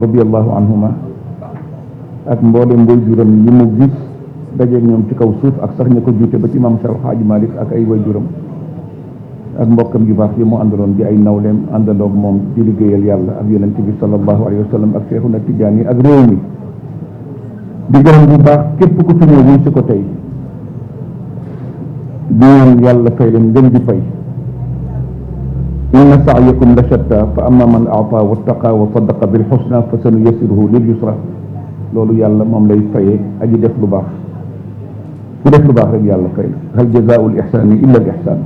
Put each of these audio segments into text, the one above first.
radiyallahu anhuma ak mboolem mboy juram yi mu gis dajeeg ñoom ci kaw suuf ak sax ña ko jiite ba ci maam Cheikh Hadji Malick ak ay way juram ak mbokkam yu baax yi mu àndaloon di ay nawleem àndaloog moom di liggéeyal yàlla ak yonent bi sallallahu alayhi wa sallam ak Cheikhuna Tidiane ak réew mi di gërëm bu baax képp ku fi ñëw wuy si ko tey di ñaan yàlla fay leen ngeen di fay inna sa'yakum la shatta fa amma man a'ta wattaqa wa saddaqa bil husna fa sanuyassiruhu lil yusra loolu yàlla moom lay fayee aji def lu baax ku def lu baax rek yàlla fay hal jazaa'ul ihsani illa al ihsan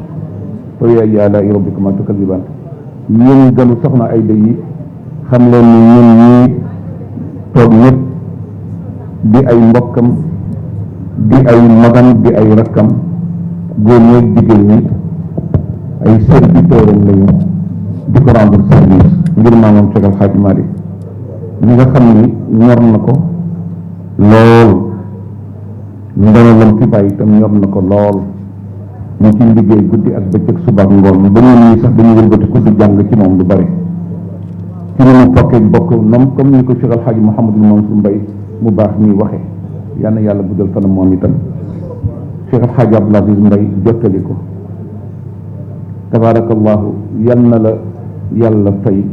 fa ya alaa'i rabbikuma tukazziban yéen gënu soxna Ayda yi xam leen ni ñun ñii toog ñëpp di ay mbokkam di ay magam di ay rakkam góor ñeeg jigéen ñi ay serviteurs lañu di ko rendre service ngir maamam Cheikh El Hadji Malick ñi nga xam ni ñor na ko lool ndanalam fi bàyyi itam ñor na ko lool ñu ciy liggéey guddi ak bëccëg suba ak ngoon ba ñun ñii sax dañu wëlbati ko di jàng ci moom lu bari ci ni mu pokkee bokk noom comme ni ko Cheikh El Hadji Mouhamadou Mansour Mbaye mu baax ñuy waxe yal na yàlla guddal fanam moom itam Cheikh El Hadji Abdoul Aziz Mbaye jottali ko tabarakallahu yal na la yàlla fay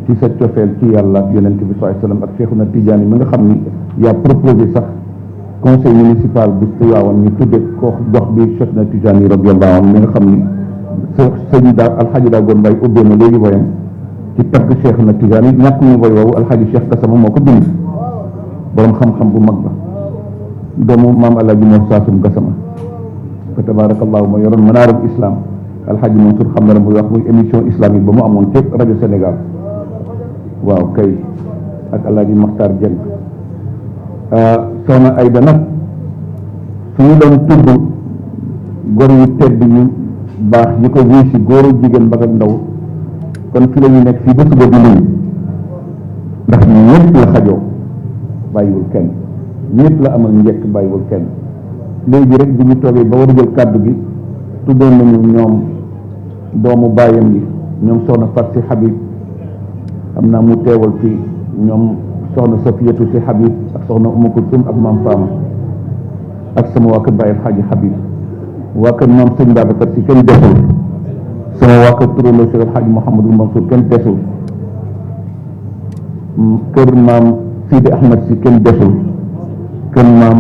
ci sa cofeel ci yàlla ak yonent bi sallallahu alayhi wasallam ak Cheikhuna Tidiane mi nga xam ni yaa proposé sax conseil municipal bu Tivaouane ñu tudde ko gox bi Cheikhuna Tidiane radiyallahu anhu mi nga xam ni sëñ daa alxaaji daa goon Mbaye ubbee na léegi woyam ci tagg Cheikhuna Tidiane ñàkk ñu woy woowu alxaaji Cheikh Gassama moo ko bind borom xam-xam bu mag ba doomu maam alaaji Mor Saasum Gassama fa tabarakallahu moo yoroon manaarul islam alxaaji Mansour xam na la muy wax muy émission islamique ba mu amoon ci rajo Sénégal waaw kay ak alaaji Maxtaar Jeng soxna Ayda nag suñu doon tudd góor yu tedd yu baax yi ko wuy si góoru jigéen mag ak ndaw kon fi la ñu nekk fii ba suba di luñ ndax ñëpp la xajoo bàyyiwul kenn ñëpp la amal njëkk bàyyiwul kenn léegi rek bi ñu toogee ba war a jël kàddu gi tuddoon nañu ñoom doomu baayam yi ñoom soxna Fat si Habib xam naa mu teewal fii ñoom soxna Safiyatu si Habib ak soxna Umu Kulsum ak maam Fama ak sama waa kër Baye Alxaaji Habib waa kër maam sëñ Babacar si kenn desul sama waa kër turandoo Cheikh Alxaaji Mouhamadou Mansour kenn desul kër maam Sidi Ahmed si kenn desul kër maam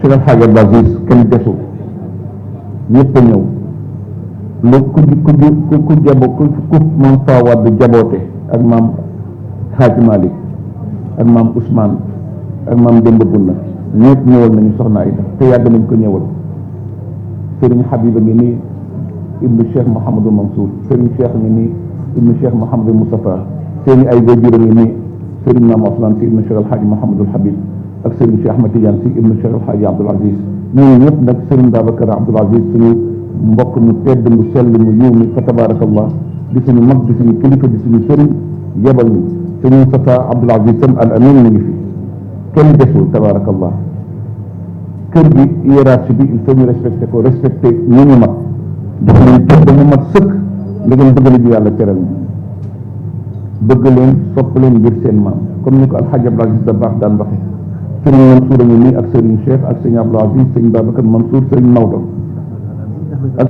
Cheikh Alxaaji Abdou Aziz kenn desul ñëpp a ñëw lu ku jabo ku maam Fawad jaboote ak maam Hadji Malick ak maam Ousmane ak maam Demba Bunna ñëpp ñëwal nañu soxna Ayda te yàgg nañ ko ñëwal Serigne Habiba ngi nii ibnu Cheikh Mouhamadou Mansour Serigne Cheikh ngi nii ibnu Cheikh Mouhamadou Moustapha seeni ay wajur ngi nii Serigne Mame Ousmane si ibnu Cheikh Alhaji Mouhamadou Habib ak Serigne Cheikh Ahmed Tidiane si ibnu Cheikh Alhaji Abdoul Aziz ñooñu ñëpp nag Serigne Babacar Abdoul Aziz suñu mbokk mu tedd mu sell mu yiw mi fa tabarakallah di suñu mag di suñu kilifa di suñu sëriñ yebal ñu suñu Moustapha Abdoul Aziz tam al amin mu ngi fi kenn desul tabarakallah kër gi hiérarchie bi il faut ñu respecté ko respecté ñu ñu mag jox leen cër ba mu mat sëkk li ngeen bëgg la ñu yàlla teral ñu bëgg leen sopp leen ngir seen maam comme ni ko alxaaji Abdoul Aziz da baax daan waxe sëriñ Mansour a ngi nii ak sëriñ Cheikh ak sëriñ Abdoul Aziz sëriñ Babacar Mansour sëriñ Maodo ak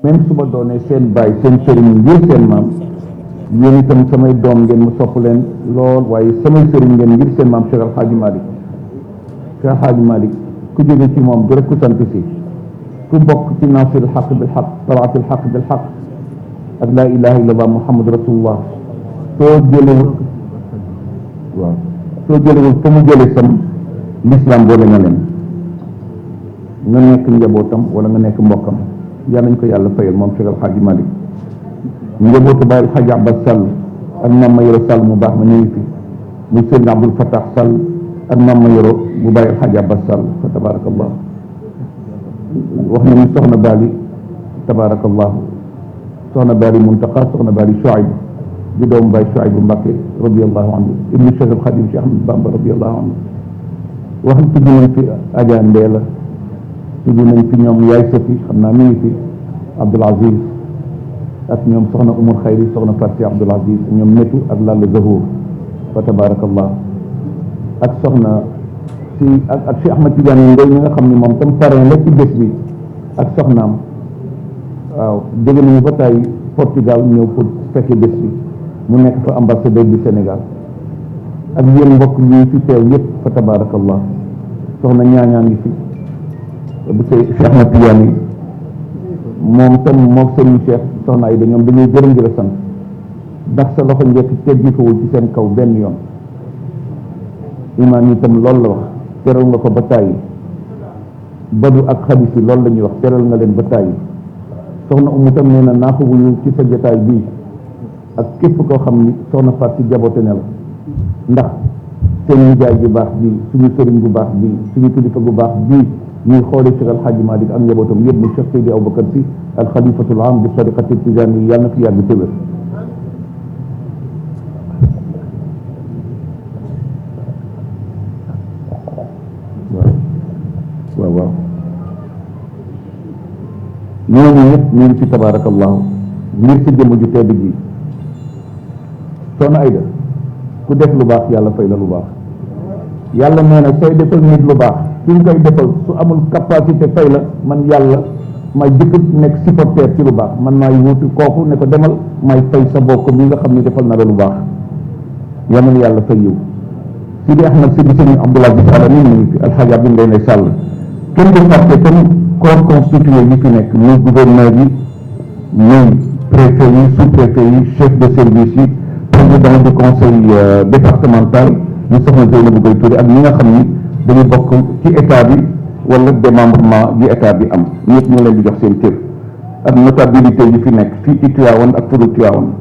même su ma doonee seen baay seen sëriñ ngir seen maam yéen itam samay doom ngeen mu sopp leen lool waaye samay sëriñ ngeen ngir seen maam Cheikh Alxaaji Malick Cheikh Alxaaji Malick ku jóge ci moom du rek ku sant si ku bokk ci naasiril xaq bil xaq talaatil xaq bil xaq ak laa ilaha illallah muhammad rasulullah soo jëlewul waaw soo jëlewul fa mu jële sam l'islam boole nga leen nga nekk njabootam wala nga nekk mbokkam yal nañ ko yàlla fayal moom Cheikh Alxaaji Malick njabootu Baye Alxaaji Abbas Sall ak maam Mayoro Sall mu baax ma ñu ngi fi muy sëriñ Abdul Fattah Sall ak maam Mayoro bu Baye Alxaaji Abbas Sall fa tabarakallah wax nañu soxna Bali tabarakallah soxna Bali Muntaqa soxna Bali Chouaib di doomu Baye Chouaib Mbacké radiyallahu anhu ibnu Cheikh al Khadim Cheikh Ahmad Bamba radiyallahu anhu wax tudd nañ fi Adja Ndeela tudd nañ fi ñoom yaay Sofi xam naa mi ngi fi Abdoul Aziz ak ñoom soxna Umar Xayri soxna Fatou Abdoul Aziz ñoom Netu ak Lalla Zahour fa tabarakallah ak soxna si ak si Ahmad Tidiane Ngoy mi nga xam ne moom tam parrain la ci bés bi ak soxnaam waaw jóge nañu ba tey Portugal ñëw pour fekke bés bi mu nekk fa ambassadeur du Sénégal ak yéen mbokk yi fi teew yëpp fa tabarakallah soxna ñaañaa ngi fi bu Cheikh Ahmad Tidiane moom tam moom sëriñ Cheikh soxna Ayda ñoom dañuy gërëm di la sant ndax sa loxo njëkk teggikuwul ci seen kaw benn yoon imaam yi tam loolu la wax teral nga ko ba tàyyi badu ak xadis yi loolu la ñuy wax teral nga leen ba tàyyi soxna umu tam nee na naa ko wuyu ci sa jotaay bii ak képp koo xam ni soxna Faat ci jaboote ne la ndax seen nijaay bu baax bii suñu sëriñ bu baax bii suñu kilifa bu baax bii ñuy xoolee Cheikh Al Hadji Malick ak njabootam yëpp ni Cheikh Seydi Aboubacar Sy al xalifatul am bi tariqati tijaani yi yàlla na fi yàgg tëwër waaw ñooñu ñëpp ñu ngi ci tabarakallahu ngir ci jëmm ju tedd ji soxna Ayda ku def lu baax yàlla fay la lu baax yàlla nee na sooy defal nit lu baax ki nga koy defal su amul capacité fay la man yàlla may jëkk nekk supporter ci lu baax man maay wuti kooku ne ko demal may fay sa bokk mi nga xam ne defal na la lu baax yal na yàlla fay yow Sidi Ahmed Sidi Sëriñ Abdoul Aziz Al Amine mu ngi fi Alxaaji Abdou Ndeye Sall kenn du fàtte comme corps constitué yi fi nekk muy gouverneur yi muy préfet yi sous-préfet yi chef de service yi président du conseil départemental ñu soxna Zeynabou Gueye Touré ak ñi nga xam ni dañu bokk ci état bi wala démembrement yi état bi am ñëpp ñu leen di jox seen cër ak notabilité yi fi nekk fii ci Tivaouane ak furu Tivaouane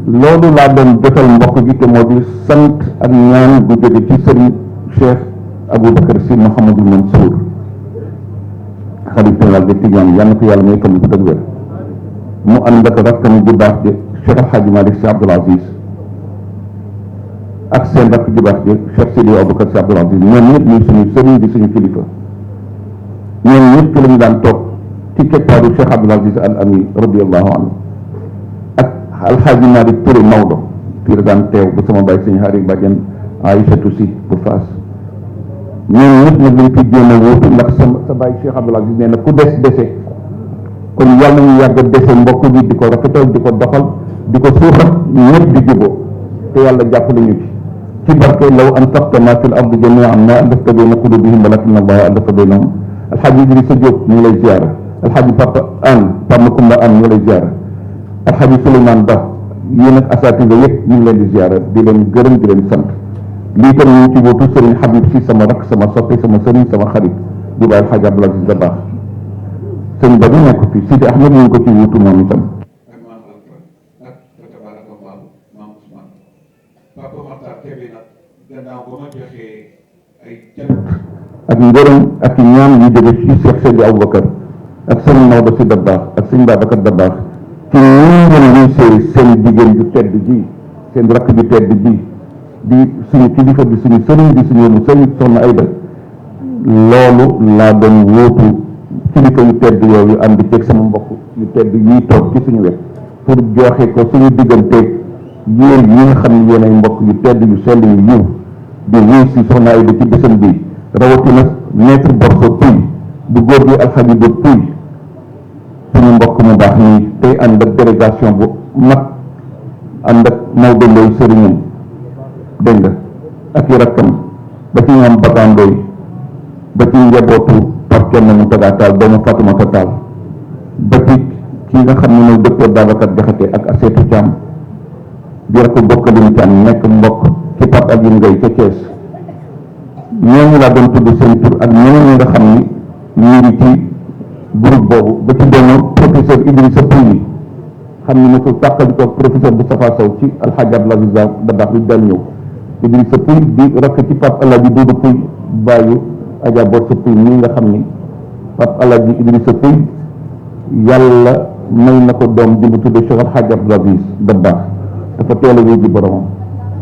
loolu laa doon defal mbokk gi te moo di sant ak ñaan gu jóge ci sëriñ Cheikh Aboubacar Sy Mouhamadou Mansour xalifa général des Tidianes yal na ko yàlla may fan bu dëgg wér mu ànd ak rakkam ju baax de Cheikh Al Hadji Malick Sy Abdoul Aziz ak seen rakk ju baax de Cheikh Seydi Aboubacar Sy Abdoul Aziz ñoom ñëpp ñuy suñu sëriñ di suñu kilifa ñoom ñëpp lañu daan toog ci keppaaru Cheikh Abdoul Aziz Al Amin radiyallahu anhu ak Alxaaji Malick Touré Maodo fii la daan teew ba sama baay sëñ Xaari Badiane Aïchatou Sy bu Faas ñoom ñëpp nag lañ fi jéem a wóotu ndax sa baay Cheikh Abdoul Aziz nee na ku des dese kon yàlla ñu yàgg a dese mbokk bi di ko rafetal di ko doxal di ko suuxat ñëpp di juboo te yàlla jàppale ñu ci barke law anfaqta ma fil ardi jami'an ma allafta bayna qulubihim walakinna Allaha allafa baynahum Alxaaji Idrissa Diop ñu ngi lay ziara Alxaaji Papa Anne Papa Kumba Anne ñu ngi lay ziara Alxaaji Souleymane Ba yéen ak asatida yëpp ñu ngi leen di ziara di leen gërëm di leen sant lii tam ñu ci wóotu Serigne Habib Sy sama rak sama soppe sama sëriñ sama xarit di bàyyi Alxaaji Abdoul Aziz Dabakh sëñ ba du nekk fi Sidi Ahmed ñu ngi ko ci wuutu moom itam ak maam Alpha ak fa tabarakallahu maam Ousmane Papa Makhtar Kébé nag gannaaw ba ma joxee ay cant ak ngërëm ak ñaan yu jóge ci Cheikh Seydi Aboubacar ak sëñ Maodo Sy Dabakh ak sëñ Babacar Dabakh ci ñi ngeen réussir seen jigéen ju tedd ji seen rakk ju tedd ji di suñu kilifa di suñu sëriñ di suñu mu sëriñ soxna Ayda loolu laa doon wóotu kilifa yu tedd yooyu ànd ceeg sama mbokk yu tedd yiy toog ci suñu wet pour joxe ko suñu digganteeg yéen ñi nga xam ne yéen ay mbokk yu tedd yu sell yu yiw di wuy si soxna Ayda ci bésam bi rawatina maître Borso Pouy bu góor gi Alxaaji Dóor Pouy suñu mbokk mu baax nii tey ànd ak délégation bu mag ànd ak Maodo Ndoye sëriñam dégg nga ak i rakkam ba ci ñoom Bagandooy ba ci njabootu par kenn mu tagaataal doomu Fatoumata Tall ba ci kii nga xam ne mooy docteur Babacar Jaxate ak Aseetu Thiam di rakk bokkalin Thiam nekk mbokk ci Pape Aline Ngay ca Thiès ñooñu laa doon tudd seen tur ak ñeneen ñi nga xam ni ñu ngi ci groupe boobu ba ci doomu professeur Idrissa Pouy xam ni mosul tàqali ko professeur Moustapha Sow ci Alxaaji Abdoul Aziz Dabakh bi daan ñëw Idrissa Pouy di rakk ci Pape Alaaji Doudou Pouy bàyyu Adja Borso Pouy nii nga xam ni Pape Alaaji Idrissa Pouy yàlla may na ko doom ji mu tudde Cheikh Alxaaji Abdoul Aziz Dabakh dafa teel a wuy ji boromam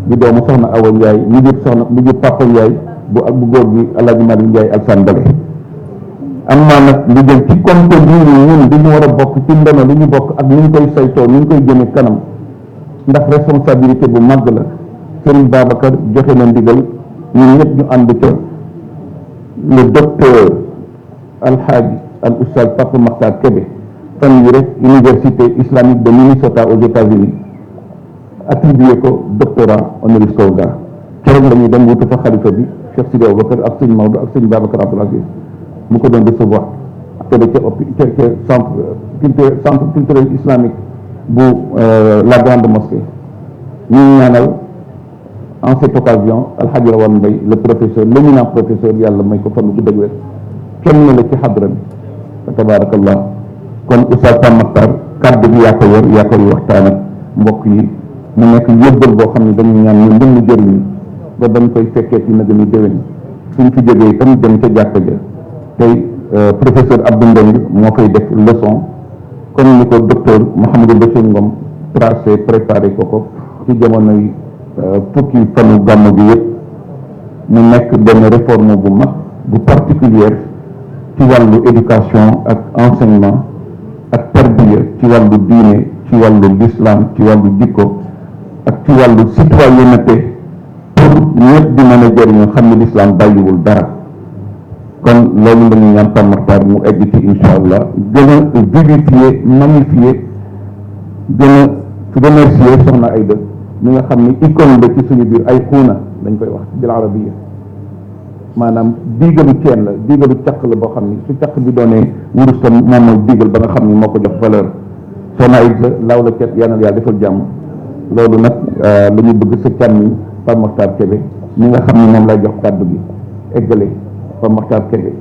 di doomu soxna Awa Ndiaye ñu jur soxna ñu jur Papa Ndiaye bu góor gi Alaaji Malick Ndiaye Alsane Bale am naa nag lu jëm ci contenu ñun li ñu war a bokk ci ndono li ñu bokk ak ni ñu koy saytoo ni ñu koy jëme kanam ndax responsabilité bu màgg la Serigne Babacar joxe na ndigal ñun ñëpp ñu ànd ca le docteur alxaaji al oustaz Papa Makhtar Kébé fan yi rek université islamique de Minnesota aux États-Unis attribué ko doctorat honoris causa keroog la ñuy dem wutu fa xalifa bi Cheikh Sidi Aboubacar ak sëñ Maodo ak sëñ Babacar Abdoul Aziz mu ko doon recevoir tebe ca centre culturel islamique bu la grande mosquée ñu ñaanal en cette occasion alhaji Rawane Mbaye le professeur l'éminent professeur yàlla may ko fan bu dëgg wér kenn la ci xadra bi fa tabarakallah kon oustaz Pape Makhtar kàddu gi yaa ko yor yaa koy waxtaan ak mbokk yi mu nekk yóbbal boo xam ne dañu ñaan ñu ndëmm jëriñu ba bañ koy fekkee ci nag ni déwén suñ fi jógee itam dem ca jàkka ja tey professeur Abdou Ndong moo fay def leçon comme ni ko docteur Mouhamadou Bachir Ngom tracé préparé ko ci jamonoy fukki fanu gàmmu bi yëpp mu nekk benn réforme bu mag bu particulière ci wàllu éducation ak enseignement ak tarbiya ci wàllu diine ci wàllu l'islam ci wàllu jikko ak ci wàllu citoyenneté pour ñëpp di mën a jëriñu xam ne l'islam bàyyiwul dara kon loolu la ñu ñaan Pape Makhtar mu egg ci incha allah gën a vivifier magnifier gën a remercier soxna Aïda mi nga xam ni icône la ci suñu biir ay xuuna dañ koy wax bil arabiya maanaam diigalu ceen la diigalu caq la boo xam ni su caq bi doonee wurus tam moom mooy diigal ba nga xam ni moo ko jox valeur soxna Aïda laaw la cet yal na yàlla defal jàmm loolu nag la ñu bëgg sa càmmiñ Pape Makhtar Kébé mi nga xam ni moom lay jox kàddu gi eggale Pape Makhtar Kébé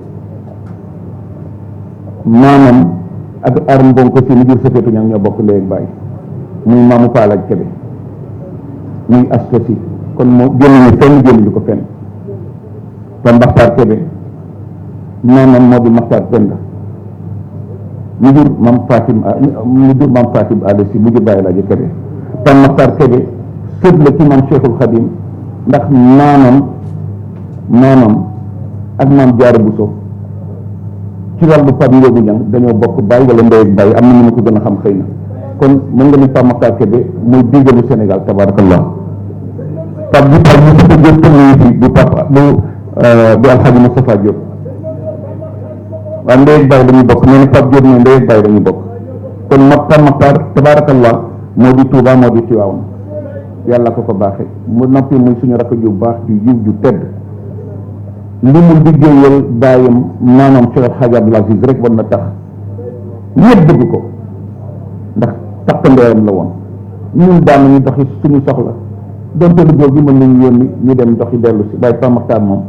maamam ak aram bonko si ni jur safeetu ñang ñoo bokk ndey ak baay muy maamu Paalaaj Kébé muy aska si kon moo génnuñu fenn génnuñu ko fenn Pape Makhtar Kébé maamam moo di Makhtar Penda mu jur maam Fatim Aale si mu jur Baye Laaji Kébé Pape Makhtar Kébé sët la ci maam Cheikhul Khadim ndax maamam ak maam Jaara Buso ci wàllu Pape Ndiogu Ñang dañoo bokk baay wala ndey ak baay am na ñu ma ko gën a xam xëy na kon mën nga ni Pape Makhtar Kébé muy digalu Sénégal tabarakallah Pape bu Moustapha Diop tamit fi bu Pape bu Alhaji Moustapha Diop waaw ndey ak baay dañuy bokk nee na Pape Diop ne ndey ak baay dañuy bokk kon Pape Makhtar tabarakallah moo di Touba moo di Tiwaawan yàlla ko baaxee mu noppi muy suñu rakk ju baax ju yiw ju tedd li mu liggéeyal baayam maanaam Cheikh Hadj Abdoul Aziz rek war na tax ñëpp bëgg ko ndax takkandeeram la woon ñun daan nañu doxi suñu soxla donte lu góor gi mën nañu yónni ñu dem doxi dellu si waaye Pape Makhtar moom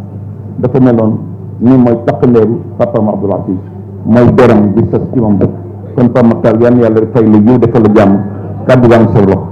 dafa meloon ni mooy takkandeeru papaam Abdoul Aziz mooy deram bi sas ci moom dëkk kon Pape Makhtar yal na yàlla fay la yiw defal la jàmm kàddu gaa ngi sa loxo